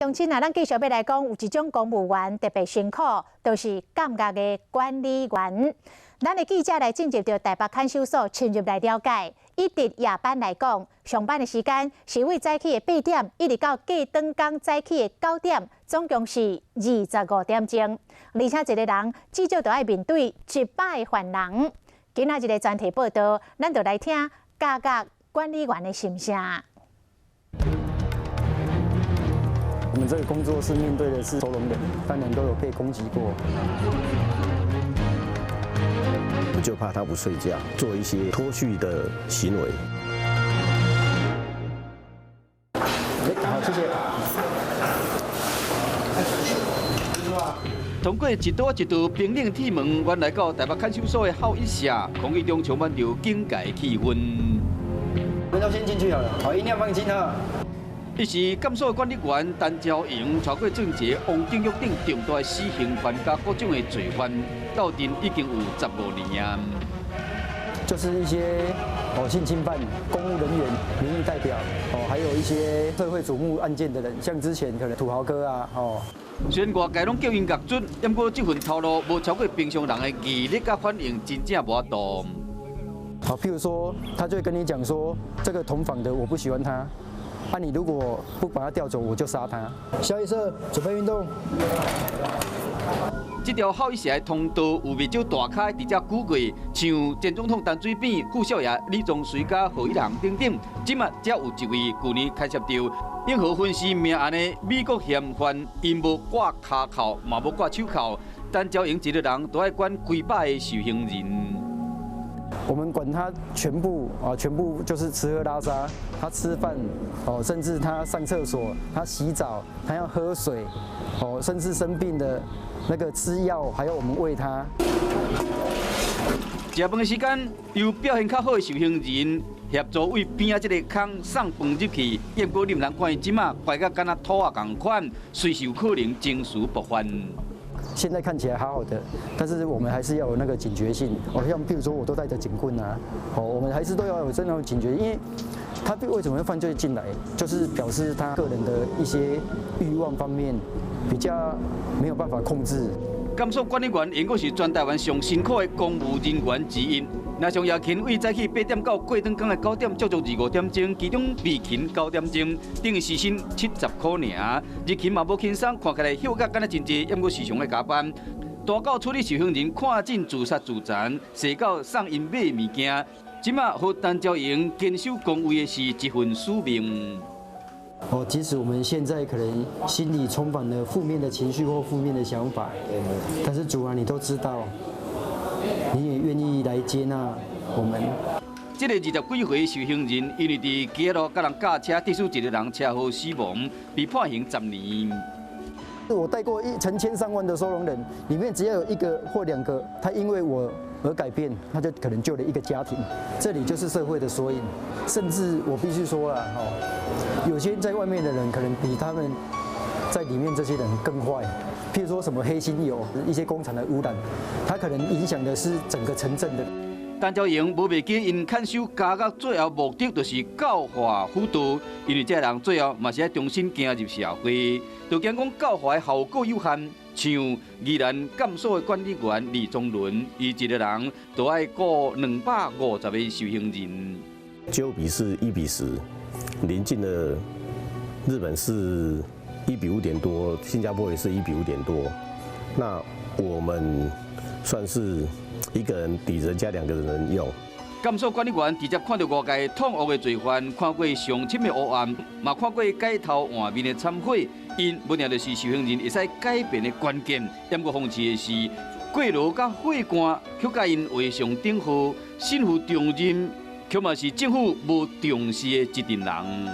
鄉親啊，咱繼續欲來講，有一種公務員特別辛苦，就是監獄的管理員。咱的記者來進入著台北看守所，深入來了解。以佇夜班來講，上班的時間是對早起的8點，一直到過轉工早起的9點，總共是25點鐘。而且一个人至少著愛面對100个犯人。今仔日的專題報道，咱就來聽監獄管理員的心聲。我們這個工作是面對的是收容人，當然都有被攻擊過。我就怕他不睡覺，做一些脫序的行為。好，謝謝。通過一道一道冰冷鐵門，阮來到台北看守所的候一室，空氣中充滿著警戒氣氛。我們都先進去好了，好，音量放輕哈。伊是監所管理員陳昭榮，帶過鄭捷、王景玉等重大死刑犯佮各種的罪犯，鬥陣已經有15年啊。就是一些性侵犯、公務人員、民意代表哦，還有一些社會矚目案件的人，像之前可能土豪哥啊，哦。雖然外界攏叫𪜶獄卒，不過這份頭路無超過平常人的毅力佮反應，真正無法度。好，譬如說，他就會跟你講說，這個同房的我不喜歡他。啊！你如果不把他調走，我就殺他。蕭醫生，準備運動。這條候一室的通道有袂少大咖佇遮久過，像前總統陳水扁、傅少爺李宗瑞佮何一人等等。這馬才有一位舊年牽涉著永和分屍命案的美國嫌犯，𪜶無掛跤銬，嘛無掛手銬，陳昭榮一个人都愛管幾百个受刑人。我們管他全部啊，全部就是吃喝拉撒，他吃飯哦，甚至他上廁所，他洗澡，他要喝水哦，甚至生病的那個吃藥，還要我們餵他。食飯的時間，由表現較好的受刑人協助為邊仔這個空送飯入去。不過你毋通看伊這馬乖甲敢若兔仔仝款，隨時有可能情緒爆發。現在看起來好好的，但是我們還是要有那個警覺性。哦，像譬如說，我都帶著警棍啊，哦，我們還是都要有這種警覺，因為他為什麼會犯罪進來，就是表示他個人的一些慾望方面比較沒有辦法控制。監所管理員應該是全台灣上辛苦的公務人員之一。若上夜勤對早起8點到過轉工的9點，足足25點鐘，其中備勤9點鐘，等於時薪70箍爾。日勤嘛無輕鬆，看起來休假敢若真濟，猶閣時常愛加班。大到處理受刑人看診自殺自殘，細到送𪜶買物件，這馬予陳昭榮堅守崗位的是一份使命。哦，即使我們現在可能心裡充滿了負面的情緒或負面的想法，但是主啊，你都知道，你也願意來接納我們。這個20幾歲受刑人，因為佇街路佮人駕車跌死一個人，車禍死亡，被判刑10年。我帶過成千上萬的收容人，裡面只要有一個或兩個，他因為我而改變，他就可能救了一個家庭。這裡就是社會的縮影，甚至我必須說了，有些在外面的人可能比他們在裡面這些人更壞。譬如說什麼黑心油、一些工廠的污染，它可能影響的是整個城鎮的。陳昭榮無袂記，𪜶看守監獄最後目的就是教化輔導，因為這人最後嘛是愛重新行入社會。就驚講教化的效果有限，像宜蘭監所的管理員李宗倫，伊一个人就愛顧250个受刑人。糾比是1比10，鄰近的日本是1比5點多，新加坡也是1比5點多，那我們算是一個人抵人家兩個人用。監所管理員直接看著外界痛惡的罪犯，看過上深的黑暗，嘛看過改頭換面的懺悔。𪜶無定就是受刑人會使改變的關鍵。毋過諷刺的是，過勞佮血汗，卻共𪜶畫上等號，身負重任，卻嘛是政府無重視的一陣人。